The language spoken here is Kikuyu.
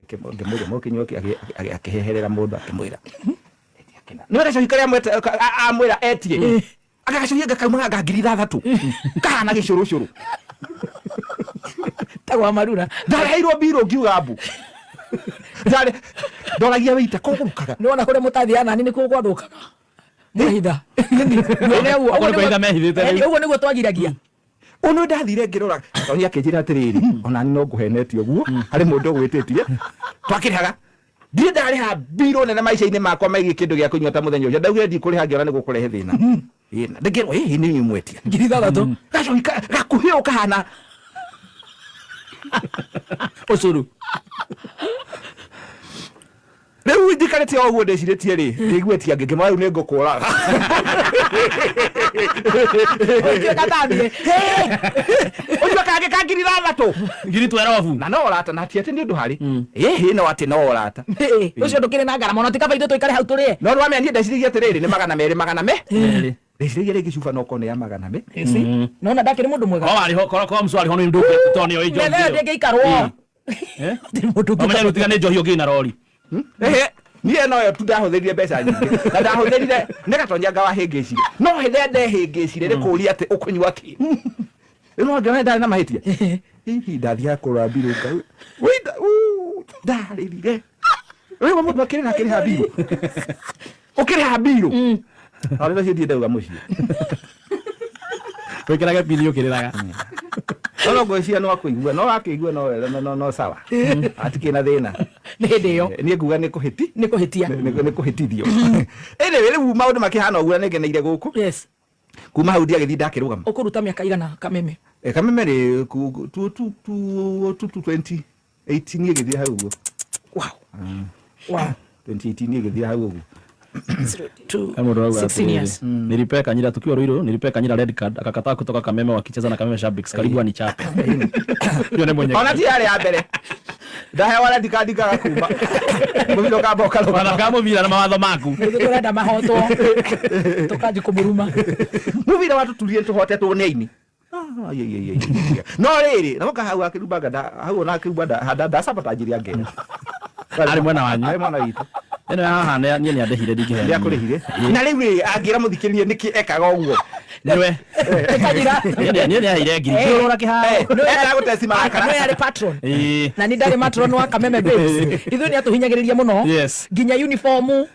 Ngĩmũria mũkĩnyua kĩ, akĩheherera mũndũ akĩmwĩra nĩ gacohi karĩa amwĩra etie, aka gacohi anga kaumaga nga 6,000, kahana gĩcũrũcũrũ. Tagwa marura. Ndareheirwo mbirũ ngiuga mbu. Ndarĩ ndoragia wĩita kũgũrũkaga. Nĩwona kũrĩa mũtathiaga nani nĩkuo gwathũkaga mwehitha. Ũguo nĩ kwĩhitha mehithĩte rĩu. Ũguo nĩguo twagiragia. Ũnũ ndathire ngĩrora Tony akĩnjĩra atĩrĩrĩ, onani no ngũhenetie ũguo harĩ mũndũ ũgwĩtĩtie twakĩrĩhaga. Ndirĩ ndarĩha mbirũ nene maica-inĩ makwa megiĩ kĩndũ gĩa kũnyua ta mũthenya ũcio. Ndaugire ndikũrĩha, ngĩona nĩ gũkũrehe thĩna. Ĩĩ, na ndĩkĩrwo ĩĩ nĩ inyuĩ mwetia 6,000. Gacohi gakuhĩ ũũ kahana ũcũrũ. Rĩu njikarĩte o ũguo ndĩcirĩtie rĩ, ngĩigua tia ngĩkĩmara rĩu nĩ ngũkũraga. Ũtuĩka tathiĩ. Ũnyua kangĩ ka 6,000. 12,000. Na no ũrata na ti atĩ nĩ ũndũ harĩ ĩhĩ, no atĩ no ũrata. Ũcio ndũkĩrĩ na ngarama ona ti kaba ithuĩ tũikare hau tũrĩe. No nĩwamenya niĩ ndeciragia atĩrĩrĩ, nĩ 200 magana me 2. Ndeciragia rĩngĩ cuba no korwo nĩ ya magana me Nona ndakĩrĩ mũndũ mwega. Korwo warĩ ho, korwo mcu warĩ ho nĩ ndũngĩ tondũ nĩoĩ njohi Metha ĩyo ĩyo. ndĩngĩikarwo. Gũtirĩ mũndũ Ũmenye rĩu tiga nĩ njohi ũngĩ na rori. Ehe, niĩ noyo tu ndahũthĩrire mbeca nyingĩ na ndahũthĩrire nĩ gatonya nga wahĩngĩcire, no hĩndĩ ĩrĩa ndehĩngĩcire nĩ kũũria atĩ ũkũnyua kĩ. Rĩu no ngĩona ndarĩ na mahĩtia, hihi ndathiaga kũrora mbirũ nga wĩita ndarĩrire rĩu mũndũ akĩrĩra akĩrĩha mbirũ ũkĩrĩha mbirũ na rĩu ũcio ndauga mũciĩ. Wĩkĩrage pini ũkĩrĩraga. No ngwĩciria no akũigua, no akĩigua, no no no sawa, hatikĩ na thĩna. Nĩ hĩndĩ ĩyo. Niĩ nguga nĩ kũhĩti Nĩ kũhĩtia. Nĩ kũhĩtithio. Anyway, rĩu maũndũ makĩhana ũguo na nĩngeneire gũkũ. Kuma hau ndiagĩthiĩ ndakĩrũgama. Ũkũruta mĩaka igana Kameme? Kameme rĩ tu tu tu tu tu 2018 ĩgĩthira hau ũguo. Wow. 2018 ĩgĩthira hau ũguo. Two, He mũndũ ũrauga 16 years. atĩrĩrĩ, nilipea Kanyira tukiwa Ruiru, nilipea Kanyira red card akakataa kutoka Kameme wakicheza na Kameme Shabbiks, karibu anichape. Hiyo nĩ mwenye. Ona ti yarĩ ya mbere ndahewa red card ngaga kuma mũbira ũkamba ũkarũgama. Wathakaga mũbira na mawatho maku. Ithuĩ tũrenda mahotwo tũkanji kũmũruma. Mũbira watũturie tũhotetwo nĩ aini. Ah, ye, ye, ye, ye. No rĩrĩ nagoka hau akĩrumbanga hau ona akĩrumba ndacabatanjirie angera. Arĩ mwena wanyu. Arĩ mwena witũ. Ĩno ya haha niĩ nĩ andĩhire, ndingĩheana. Nĩ akũrĩhire na rĩu rĩ angĩra mũthikĩrĩrie nĩkĩ ekaga ũguo? Nĩwe. Kanyira. Niĩ nĩ aheire ngiri. Ngĩũrũra kĩharo. Endaga gũteci marakara. No yarĩ patron. Ĩĩ. Na nĩ ndarĩ matron wa Kameme Babes. Ithuĩ nĩ atũhinyagĩrĩria mũno. Nginya uniform.